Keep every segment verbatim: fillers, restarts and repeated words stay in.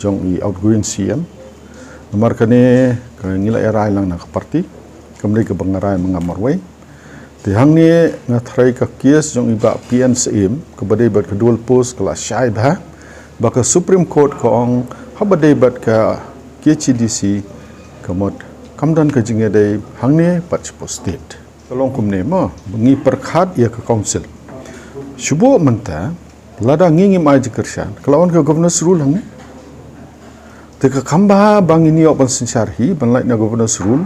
Jong i outgoing C M. Namar kane ka ngi la ïa rai lang na ka party. Kam dei kaba nga rai ma nga marwei. Te hangne nga tharai ka case jong i Bah P N Syiem kaba dei bad ka dual post ka la shai bha. Ba ka Supreme Court ka ong haba dei bad ka K H A D C ka mut kam don ka jingïadei hangne bad shapoh state. Ka long kumne mo, ba ngi pyrkhat ïa ka council. Shuh mynta, lada ngi ngim ai jingkyrshan, ka la wan ka governor's rule hangne. Te ka kam bha ba ngin ïoh ban synshar hi, ban lait na governor's rule,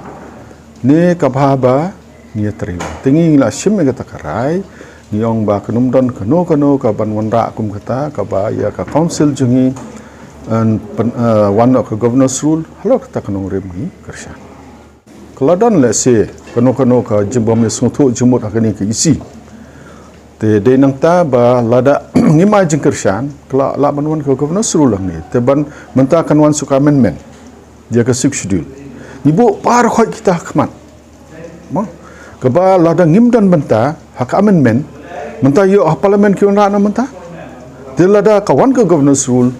ne ka bha ba ngi ïatrei. Te ngi la shim ïa kata ka rai, ngi ong ba kan ym don kano kano kaban wanrah kum kata, kaba ïa ka council jong ngi, yn pyn-, eh, wan noh ka governor's rule, halor kata ka nongrim ngi kyrshan. Ka la don lehse kano kano ka jingbym ïasngewthuh jingmut ha kane ka issue. Te dei nangta ba lada ngim ai jingkyrshan, ka la lah ban wan ka governor's rule hangne. Te ban mynta kan wan shuh ka amendment ïa ka Sixth Schedule. Ngi buh baroh khoit kita ha khmat. Mo? Kaba lada ngim don bynta ha ka amendment, mynta ïoh ha Parliament ki wanrah noh mynta. Te lada ka wan ka governor's rule,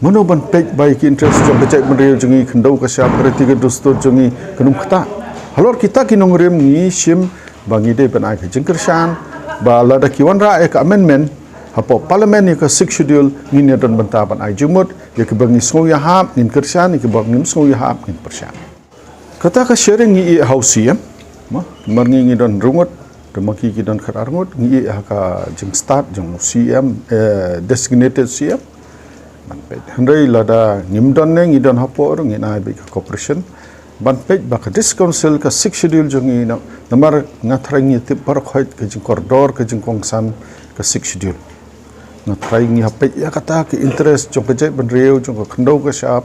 mano ban peit ba ïa ki interest jong ka jaitbynriew jong ngi, khyndew ka shap, ka riti ka dustur jong ngi kan ym ktah. Halor kita ki nongrim ngi shim ba ngi dei ban ai ka jingkyrshan, ba lada ki wanrah ïa ka amendment hapoh Parliament ïa ka Sixth Schedule, ngin ïa don bynta ban ai jingmut, ïa kiba ngi sngew ïahap ngin kyrshan, ïa kiba ngim sngew ïahap ngin pyrshah. Kata ka sharing ngi ïeh ha u C M, mo, namar ngi ngi don hynriew ngut, te ma ki ki don khatar ngut, ngi ïeh ha ka jingstad jong u C M, eh, designated C M. Ban peit. Hynrei lada ngim don ne ngi don hapoh ruh ngin ai beit ka cooperation. Ban peit ba ka District Council ka Sixth Schedule jong ngi na, namar nga tharai ngi tip baroh khoit ka jingkordor ka jingkongsan ka Sixth Schedule. Nga tharai ngi hap peit ïa kata ka interest jong ka jaitbynriew, jong ka khyndew ka shap,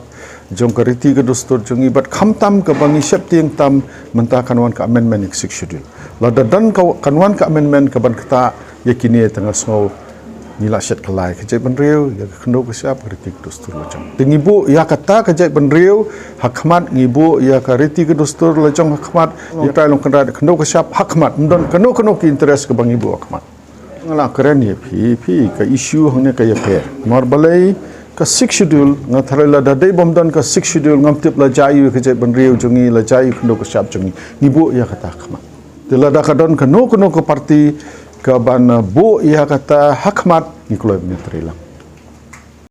jong ka riti ka dustur jong ngi, bad khamtam kaba ngi sheptieng tam mynta kan wan ka amendment ïa ka Sixth Schedule. Lada don ka, kan wan ka amendment kaban ktah ïa kine, te nga sngew ngi la shet kylla ïa ka jaitbynriew, ïa ka khyndew ka shap, ka riti ka dustur la jong. Te ngi buh ïa kata ka jaitbynriew ha khmat, ngi buh ïa ka riti ka dustur la jong ha khmat, ïa ka Trai Long Kynrad, khyndew ka shap ha khmat. Ym don kano kano ki interest kaba ngi buh ha khmat. Nga la kren ïa phi, phi, ka issue hangne ka ïapher. Namar balei ka Sixth Schedule, nga tharai lada dei bym don ka Sixth Schedule, ngam tip la jia aiu ka jaitbynriew jong ngi, la jia aiu khyndew ka shap jong ngi. Ngi buh ïa kata ha khmat. Te lada ka don kano kano ka party kaban, uh, buh ïa kata ha khmat, ngi kloi ban ïatrei lang.